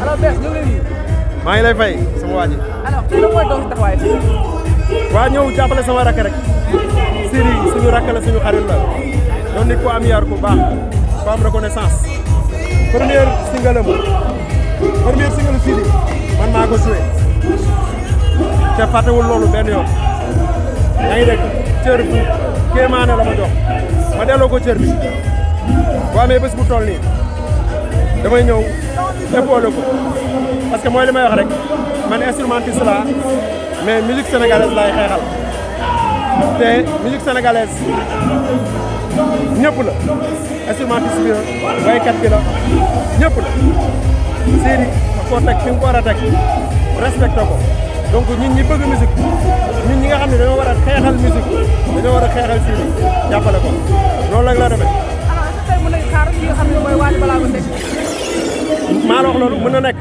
alors Bess ñu ngi lay nuyu. maa ngi lay fay sama waa ji. alors tey lan mooy doon si taxawaay fii. waa ñëw jàppale sama rakk rek. Siri suñu rakk la suñu xarit la. doon nit ko am yar ku baax ko am reconnaissance. première single Siri man maa ko joué. te fàttewul loolu benn yoon. yaa ngi dégg cër bu kéemaane la ma jox. ma delloo ko cër bi. boo amee bés bu toll nii. damay ñëw épaulé ko parce que mooy li may wax rek man instrumentiste la mais musique sénégalaise laay xeexal te musique sénégalaise ñëpp la instrumentiste bi la waykat bi la ñëpp la Sidi koo teg fi nga ko war a teg respecté ko donc ñun ñi bëgg musique ñun ñi nga xam ne dañoo war a xeexal musique dañoo war a xeexal Sidi jàppale ko loolu rek la demee. alors est-ce que tey mën nañu xaar ki nga xam ne mooy Wally Ballago Seck. maa la wax loolu mën na nekk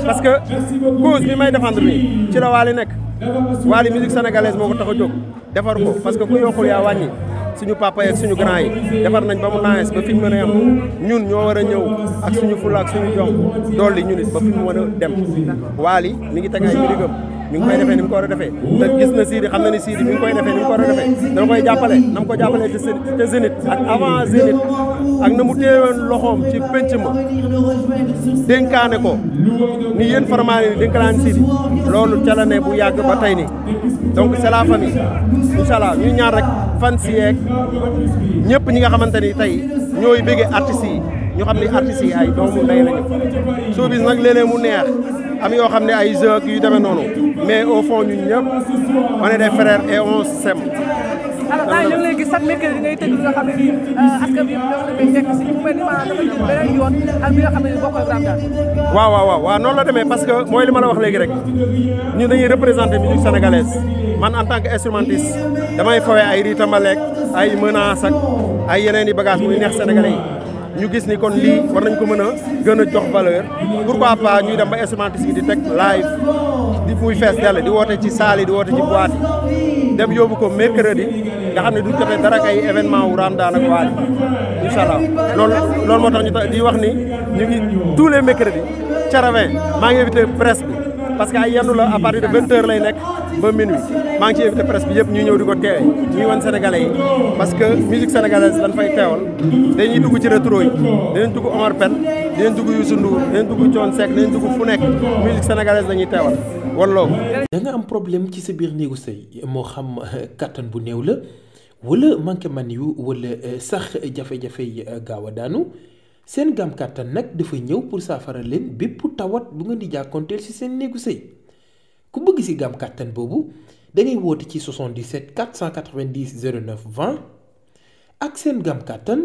parce que cause bi may défendre nii ci la Wally nekk Wally musique sénégalaise moo ko tax a jóg defar ko parce que ku yokkul yaa wàññi suñu papa ak suñu grand yi defar nañ ba mu naes ba fi mu mën a yem ñun ñoo war a ñëw ak suñu fulla ak suñu jom dolli ñu nit ba fi mu mën a dem Wally mi ngi teg ay mirigam mi ngi koy defee ni mu ko war a defee te gis na Sidi xam na ni Sidi mi ngi koy defee ni mu ko war a defee dana koy jàppale na mu ko jàppalee te Zénith ak avant Zénith ak na mu téewoon loxoom ci penc ma dénkaane ko ni yéen faramaane ni dénkaane Sidi loolu ca la ne bu yàgg ba tey ni donc c'est la famille incha allah ñu ñaan rek fan si yeeg ñëpp ñi nga xamante ni tey ñooy bëggee artistes yi ñu xam ni artistes yi ay doomu ndey lañu showbiz nag léeg-léeg mu neex am yoo xam ne ay jeux yu demee noonu mais au fond ñun ñëpp on est des frères et on s'aime. alors daal ñu ngi lay gis chaque mercredi ngay tëgg li nga xam ne nii askan bi yëpp ñoo dafay fekk si mu mel ni maanaam dafa ñëw beneen yoon ak bi nga xam ne nii bokkul Ramadan. waaw noonu la demee parce que mooy li ma la wax léegi rek ñun dañuy représenter musique sénégalaise man en tant que instrumentiste damay fawee ay ritamaleek ay menaces ak ay yeneen i bagages muy neex sénégalais yi. ñu gis ni kon lii war nañ ko mën a gën a jox valeur pourquoi pas ñuy dem ba instrumentiste bi di teg live di muy fees dell di woote ci salle yi di woote ci boîte yi dem yóbbu ko mercredi nga xam ne du jotee dara ay événement wu Ramadan ak Wally incha allah loolu moo tax ñu di wax ni ñu ngi tous les mercredis Caravin maa ngi invité presse bi parce que ay yendu la à partir de 20h lay nekk ba minuit maa ngi ci invité presse bi yëpp ñu ñëw di ko teewee ñuy wan sénégalais yi parce que musique sénégalaise lañ fay teewal dañuy dugg ci rétro yi dinañ dugg Omar Pène dinañ dugg Youssou Ndour dinañ dugg Thione Seck dinañ dugg fu nekk musique sénégalaise lañuy teewal walloo. da nga am problème ci sa biir néegu sëy moo xam kattan bu néew la wala manqué man yu wala sax jafe-jafe yi gaaw a daanu seen gam kattan nag dafa ñëw pour saafara leen bépp tawat bu ngeen di jàkkoonteel ci seen néegu sëy ku bëgg ci gam kattan boobu da ngay woote ci 77 490 09 20 ak seen gam kattan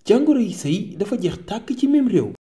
jàngoro yi sëy dafa jeex tàkk ci même réew.